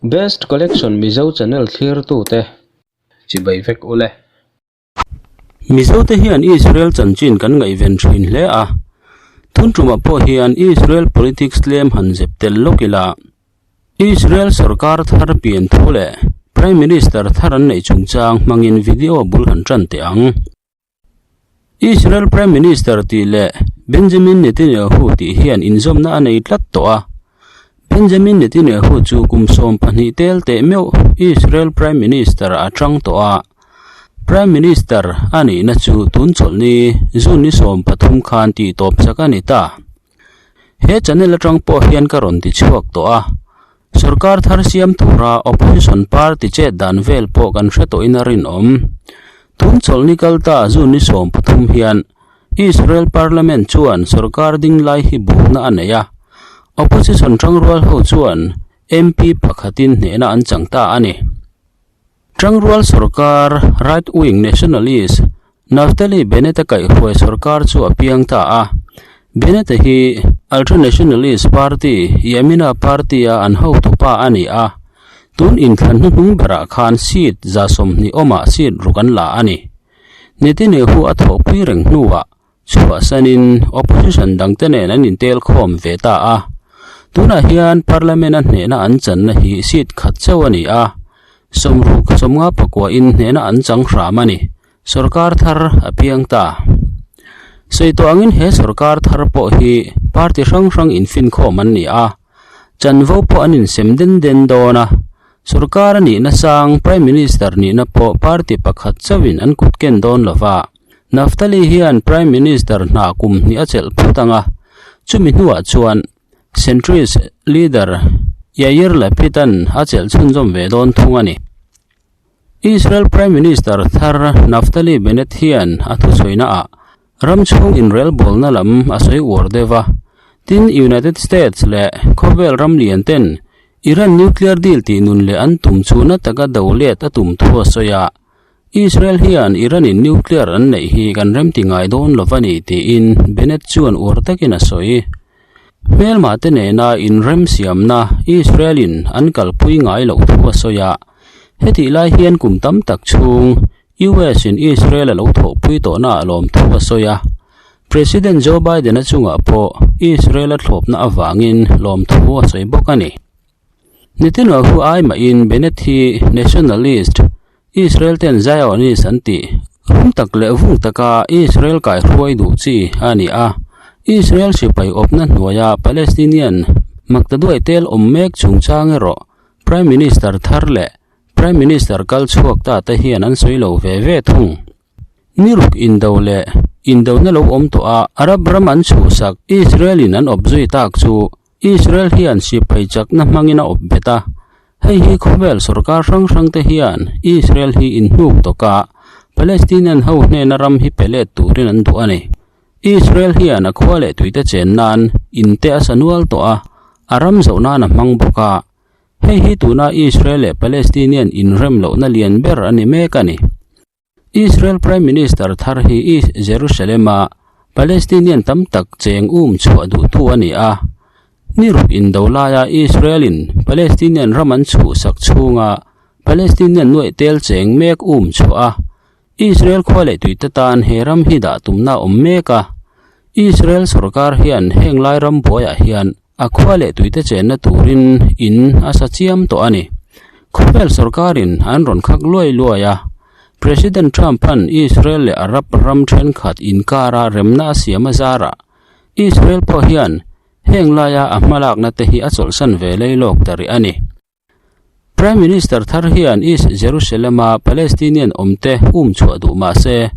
Best Collection Mizo channel thlirtute chibai vek ule. Mizote hian Israel chanchin kan ngaihven thin hle a, tun tumah pawh hian Israel politics tlem han zep tel lawk ila, Israel sorkar thar pian thu leh Prime Minister thar an neih chungchang hmangin video bul han tan teh ang. Israel Prime Minister tih leh Benjamin Netanyahu tih hian inzawmna a nei tlat tawh a. Benjamin Netanyahu chu kum 12 tel teh meuh Israel Prime Minister a tang tawh a. Prime Minister a nihna chu tun chawlhni June ni 13 khan tih tawp sak a ni ta. He channel atang pawh hian ka rawn ti chhuak tawh a. Sorkar thar siam tura opposition party chet dan vel pawh kan hre tawhin a rinawm. Tun chawlhni kal ta June ni 13 hian Israel Parliament chuan sorkar ding lai hi bukna a nei a. Opposition tangrual ho chuan MP pakhatin hnehna an chang ta a ni. Tangrual sorkar right-wing nationalist Naftali Bennett-a kaihhruai sorkar chu a piang ta a. Bennett-a hi ultra-nationalist party Yamina party-a an hotupa a ni a. Tun inthlan hnuhnung berah khan seat 20 awmah seat ruk an la a ni. Netanyahu a thawhpui reng hnuah chhuahsanin opposition dangte nen an intel khawm ve ta a. Tunah hian Parliament-a hnehna an channa hi seat khat chauh a ni a, sawmruk sawmnga pakuahin hnehna an chang hram a ni. Sorkar thar a piang ta. Sawi tawh angin he sorkar thar pawh hi party hrang hrang infinkhawm an ni a, chanvo pawh an insem den den dawn a. Sorkar a nihna sang Prime Minister nihna pawh party pakhat chauhin an kut ken dawn lova. Naftali hian Prime Minister hna kum hnih a chelh phut ang a, chumi hnuah chuan centrist leader Yair Lapid-a'n a chelh chhunzawm ve dawn thung a ni. Israel Prime Minister thar Naftali Bennett hian a thuchhuinaah ram chhung inrelbawlna lam a sawi uar deuh a, tin United States leh khawvel ram lian ten Iran nuclear deal tih nun leh an tum chu na taka do let a tum thu a sawi a. Israel hian Iran-in nuclear an neih hi kan remti ngai dawn lo a ni tiin Bennett chuan uar takin a sawi. Hmelma te nena inremsiamna Israel-in an kalpui ngai loh thu a sawi a. Hetih lai hian kum tam tak chhung US-in Israel a lo thawhpui tawhna a lawm thu a sawi a. President Joe Biden-a chungah pawh Israel a thlawpna avangin lawm thu a sawi bawk a ni. Netanyahu ai mahin Bennett hi nationalist, Israel ten Zionist an tih, rum tak leh vung taka Israel kaihruai duh chi a ni a. Israel sipai awpna hnuaia Palestinian maktaduai tel awm mek chungchang erawh Prime Minister thar leh Prime Minister kal chhuak ta te hian an sawi lo ve ve thung. Ni ruk indo leh indona lo awm tawh a Arab ram an chhuhsak Israel-in an awp zui tak chu Israel hian sipai chakna hmangin a awp bet a, hei hi khawvel sorkar hrang hrang te hian Israel hi inhnuk tawk a, Palestinian ho hnena ram hi pe let turin an duh a ni. Israel hian a khua leh tuite chen nan in te a sa nual tawh a, a ram zawh nan a hmang bawk a, hei hi tuna Israel leh Palestinian inrem lohna lian ber a ni mek a ni. Israel Prime Minister thar hi East Jerusalem-a Palestinian tam tak cheng um chhuah duhtu a ni a. Ni ruk indo laia Israel-in Palestinian ram an chhuhsak chhunga Palestinian nuaih tel cheng mek um chhuah a, Israel khua leh tuite tan he ram hi dah tumna a awm mek a. Israel sorkar hian heng lai ram buaiah hian a khua leh tuite chenna turin in a sa chiam tawh a ni. Khawvel sorkarin an rawn khak luai luai a, President Trump-a'n Israel leh Arab ram thenkhat inkara remna a siam a zarah Israel pawh hian heng laia a hmalakna te hi a chawlhsan ve lei lawk ta rih a ni. Prime Minister thar hian East Jerusalem-a Palestinian awmte um chhuah duh mah se,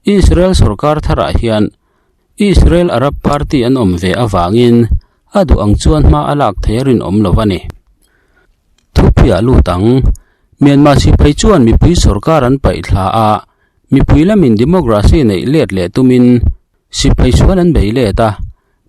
Israel sorkar tharah hian Israel Arab party an awm ve avangin a duh ang chuan hma a lak thei a rinawm lo a ni. Thupui-ah lut ang. Myanmar sipai chuan mipui sorkar an paih thla a, mipui lamin democracy neih let leh tumin sipai sual an bei let a.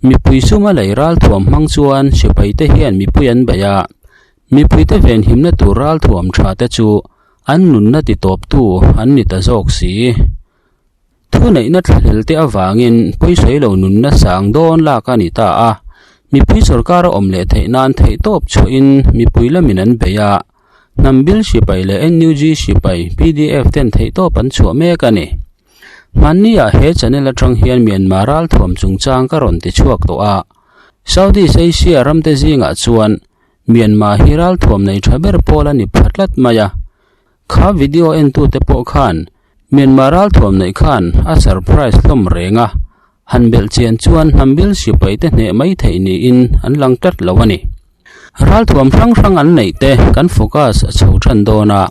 Mipui suma lei ralthuam hmang chuan sipaite hian mipui an bei a, mipuite venhimna tur ralthuam tha te chu an nunna titawptu an ni ta zawk si. Thuneihna thlahlel te avangin pawisawi lo nunna sang dawn lak a ni ta a. Mipui sorkar a awm leh theih nan theihtawp chhuahin mipui lamin an bei a, hnam bil sipai leh NUG sipai, pdf ten theihtawp an chhuah mek a ni. Hmanni ah he channel atang hian Myanmar ralthuam chungchang ka rawn ti chhuak tawh a, Southeast Asia ramte zingah chuan Myanmar hi ralthuam nei tha ber pawl a ni pha tlat mai a. Kha video entute pawh khan Myanmar ralthuam neih khan a surprise hlawm reng a, han belh chian chuan hnam bil sipai te hneh mai theih niin an lang tlat lo a ni. Ralthuam hrang hrang an neih te kan focus a chho than dawn a,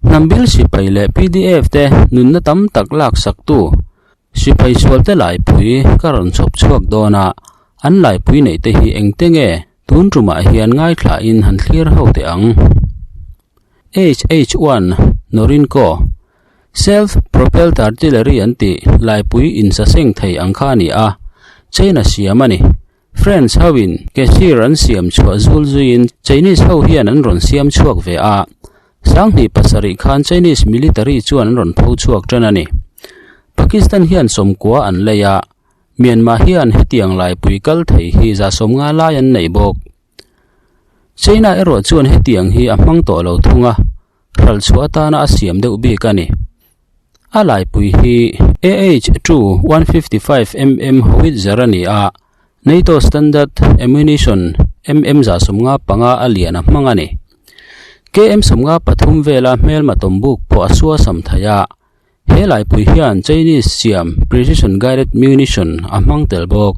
hnam bil sipai leh pdf te nunna tam tak lak sak tu sipai sual te laipui ka rawn chhawp chhuak dawn a, an laipui neih te hi engte nge tun tumah hian ngaithla in han thlir ho teh ang. HH-1 Norinco Self-propelled artillery an tih laipui insaseng thei ang kha a ni a, China siam a ni. French hoin Keshir an siam chhuah zul zuiin Chinese ho hian an rawn siam chhuak ve a, sanghnih pasarih khan Chinese military chuan an rawn pho chhuak tan a ni. Pakistan hian sawmkua an lei a, Myanmar hian hetiang laipui kal thei hi za sawmnga lai an nei bawk. China erawh chuan hetiang hi a hmang tawh lo thung a, hralh chhuah atana a siam deuh bik a ni. A laipui hi AH-2 155 mm howitzer a ni a, NATO standard ammunition mm 155 a lian a hmang a ni. KM 53 vela hmelma tawmbuk pawh a suasam thei a, He laipui hian Chinese siam precision guided munition a hmang tel bawk.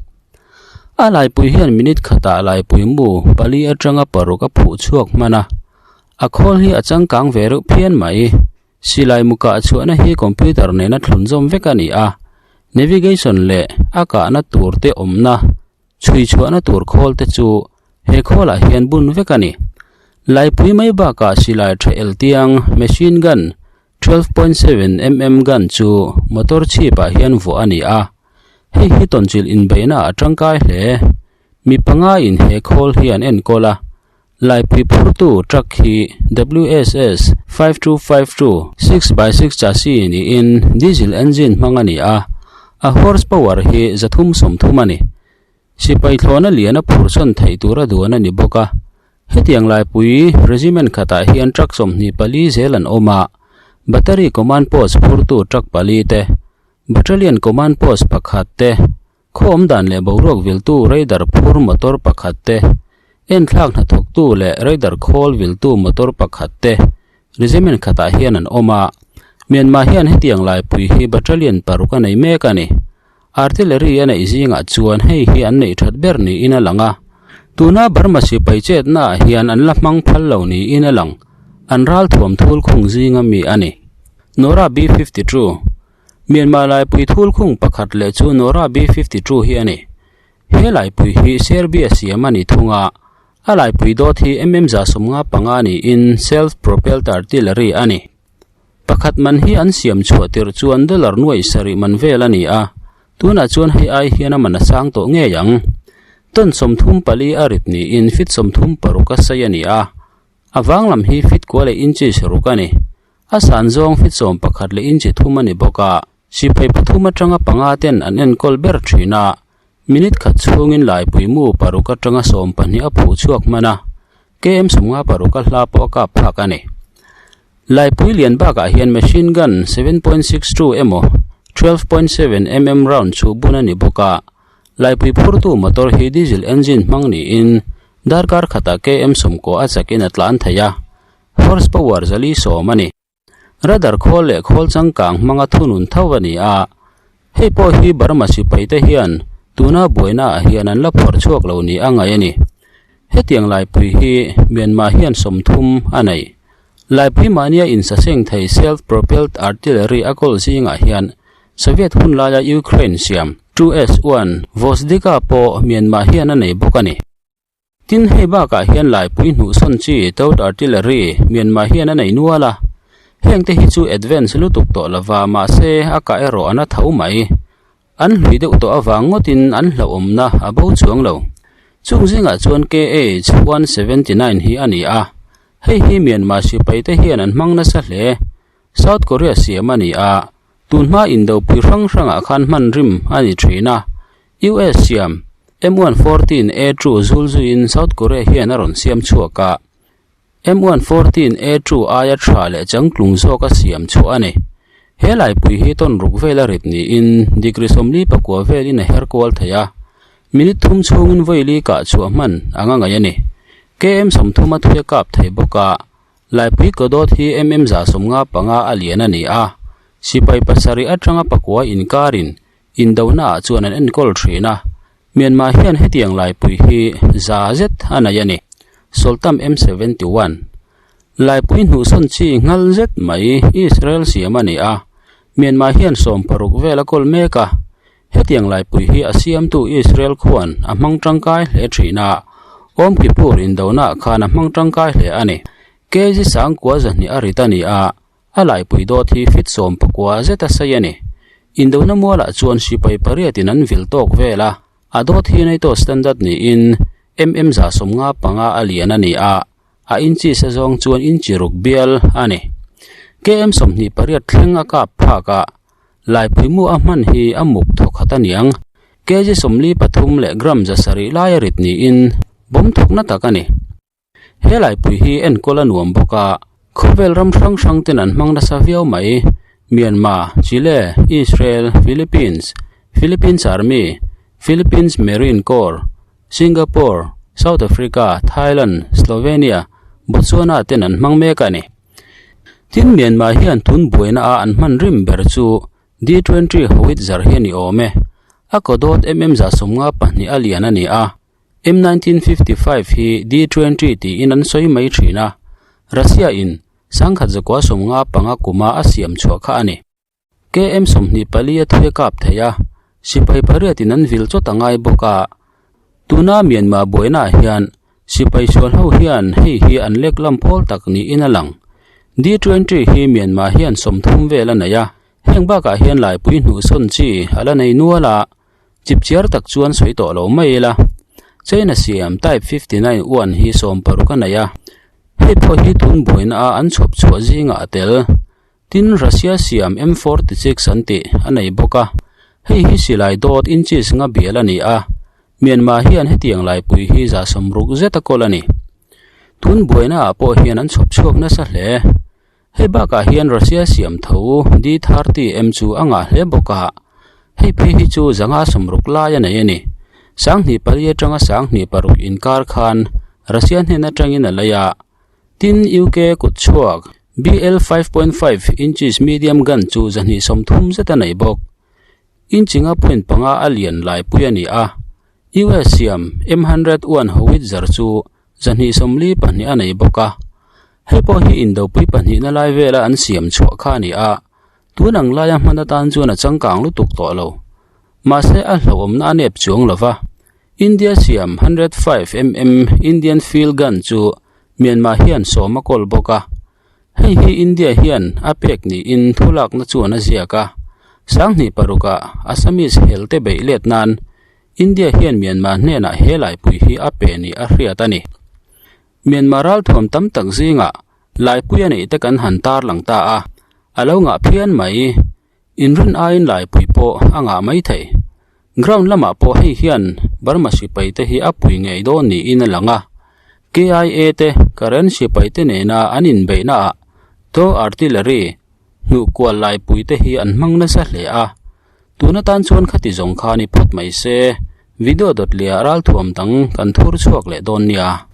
A laipui hian minute khatah laipui mu pali atanga paruk a phuh chhuak hman a, a khawl hi a changkang ve reuh phian mai. Silai mu kah chhuahna hi computer nena thlunzawm vek a ni a, navigation leh a kahna tur te awmna chhui chhuahna tur khawl te chu he khawlah hian bun vek a ni. Laipui mai bakah silai tha eltiang machine gun 12.7 mm gun chu motor chhipah hian vuah a ni a, hei hi tawnchilh inbeihna a tangkai hle. Mi panga in he khawl hi an enkawl a, laipui phurtu truck hi WSS 5252 6x6 chassis niin diesel engine hmang a ni a, a horsepower hi 330 a ni. Sipai thlawhna lian a phurhsawn theih tura duan a ni bawk a. Hetiang laipui regiment khatah hian truck 24 zel an awm a, battery command post phurtu truck pali te, battalion command post pakhat te, khaw awm dan leh boruak viltu radar phur motor pakhat te, enthlak hnathawktu leh radar khawl viltu motor pakhat te regiment khatah hian an awm a. Myanmar hian hetiang laipui hi battalion paruk a nei mek a ni. Artillery a neih zingah chuan hei hi an neih that ber niin a lang a, tuna Burma sipai chetnaah hian an la hmang phal lo niin a lang, an ralthuam thul khung zinga mi a ni. Nora B-52 Myanmar laipui thul khung pakhat leh chu Nora B-52 hi a ni. He laipui hi Serbia siam a ni thung a, a laipui dawt hi mm 155 niin self-propelled artillery a ni. Pakhat man hi an siam chhuah tirh chuan dollar nuaih sarih man vel a ni a, tunah chuan hei ai hian a man a sang tawh ngei ang. Ton 34 a rit niin fit 36 a sei a ni a, a vang lam hi fit kua leh inches ruk a ni. A san zawng fit 11 leh inchi thum a ni bawk a, sipai pathum atanga panga ten an enkawl ber thin a, minute khat chhungin laipui mu paruk atanga 12 a phuh chhuak hman a, km 56 a hla pawh a kap phak a ni. Laipui lian bakah hian machine gun 7.62 emaw 12.7 mm round chu bun a ni bawk a, laipui phurtu motor hi diesel engine hmang niin darkar khatah km 90 a chakin a tlan thei a, horsepower zali sawm a ni. Radar khawl leh khawl changkang hmanga thunun tho a ni a, hei pawh hi Burma sipaite hian tuna buainaah hian an la phawrh chhuak lo ni a ngaih a ni. Hetiang laipui hi Myanmar hian 30 a nei. Laipui mahnia insaseng thei self-propelled artillery a kawl zingah hian Soviet hun laia Ukraine siam 2S-1 Gvozdika pawh Myanmar hian a nei bawk a ni. Tin, hei bakah hian laipui hnuhsawn chi towed artillery Myanmar hian a nei nual a, hengte hi chu advance lutuk tawh lova mahse a kah erawh a na tho mai. An hlui deuh tawh avang ngawtin an hlauhawmna a bo chuang lo. Chung zingah chuan KH-179 hi a ni a, hei hi Myanmar sipaite hian an hmang nasa hle. South Korea siam a ni a, tunhma indopui hrang hrangah khan hman rim a ni thin a. US siam. M114 A2 zul zuiin South Korea hian a rawn siam chhuak a. M114 A2 aia tha leh changtlung zawk a siam chhuah a ni. He laipui hi tawn ruk vela rit niin degree 49 velin a her kual thei a. Minute thum chhungin vawi kah chhuah hman anga ngaih a ni. KM 30 a thui a kap thei bawk a. Laipui kawdawt hi mm 155 a lian a ni a. Sipai pasarih atanga pakua inkarin indona ah chuan an enkawl thin a. Myanmar hian hetiang laipui hi za zet a nei a ni. Soltam M71 Laipui hnuhsawn chi nghal zet mai Israel siam a ni a. Myanmar hian 60 vel a kawl mek a. Hetiang laipui hi a siamtu Israel khuan a hmang tangkai hle thin a. Yom Kippur indona ah khan a hmang tangkai hle a ni. Kg 9,200 a rit a ni a. A laipui dawt hi fit 19 zet a sei a ni. Indona mualah chuan sipai pariatin an vil tawk vel a, a dawt hi NATO standard niin mm 155 a lian a ni a, a inches a zawng chuan inchi ruk bial a ni. KM 28 thleng a kap phak a, laipui mu a hman hi a muk thawkhat a niang. Kg 43 leh gram 700 lai a rit niin bawm thawkna tak a ni. He laipui hi enkawl a nuam bawk a, khawvel ram hrang hrang ten an hmang nasa viau mai. Myanmar, Chile, Israel, Philippines, Philippines Army, Philippines Marine Corps, Singapore, South Africa, Thailand, Slovenia, Botswana ten an hmang mek a ni. Tin Myanmar hian tun buaina a an hman rim ber chu D20 howitzer hi a ni awm e. A kawdawt mm 152 a lian a ni a. M1955 hi D20 tiin an sawi mai thin a, Russia in 1995 kuma a siam chhuah kha a ni. KM 24 a thui a kap thei a, sipai pariatin an vil chawt a ngai bawk a. Tuna Myanmar buaina ah hian sipai sual ho hian hei hi an lek lam pawl tak niin a lang. D20 hi Myanmar hian 30 vel a nei a, heng bakah hian laipui hnuhsawn chi a la nei nual a. Chipchiar tak chuan sawi tawh lo mai ila. China siam Type 59 uan hi 60 a nei a. Hei pawh hi tun buaina a an chhawp chhuah zingah a tel. Tin Russia siam M46 an tih a nei bawk a. Hei hi silai dawt inches nga bial a ni a. Myanmar hian hetiang laipui hi 60 zet a kawl a ni. Tun buaina ah pawh hian an chhawp chhuak nasa hle. Hei bakah hian Russia siam tho D30M chu a ngah hle bawk a, hei phei hi chu 160 lai a nei a ni. 24 atanga 26 inkar khan Russia hnen atangin a lei a. Tin UK kut chhuak BL 5.5 inches medium gun chu 230 zet a nei bawk. Inch nga point panga a lian laipui a ni a. US siam M101 howitzer chu 242 a nei bawk a. Hei pawh hi indopui pahnihna lai vela an siam chhuah kha a ni a, tun ang laia hman atan chuan a changkang lutuk tawh lo. Mahse a hlauhawmna a nep chuang lo va. India siam 105mm Indian field gun chu Myanmar hian sawm a kawl bawk a. Hei hi India hian a pek niin thulakna chuan a ziak a. 2006 ah Assamese hel te beih let nan India hian Myanmar hnenah he laipui hi a pe ni a hriat a ni. Myanmar ralthuam tam tak zingah laipui a neih te kan han tar lang ta a, a lo ngah phian mai. Inrin aiin laipui pawh a ngah mai thei. Ground lamah pawh hei hian Burma sipai te hi a pui ngei dawn niin a lang a. KIA te Karen sipai te nena an inbeihna ah to artillery hnuh kual laipui te hi an hmang nasa hle a. Tuna tan chuan khati zawng kha ni phawt mai se, video dawt leh ah ralthuam dang kan thur chhuak leh dawn nia.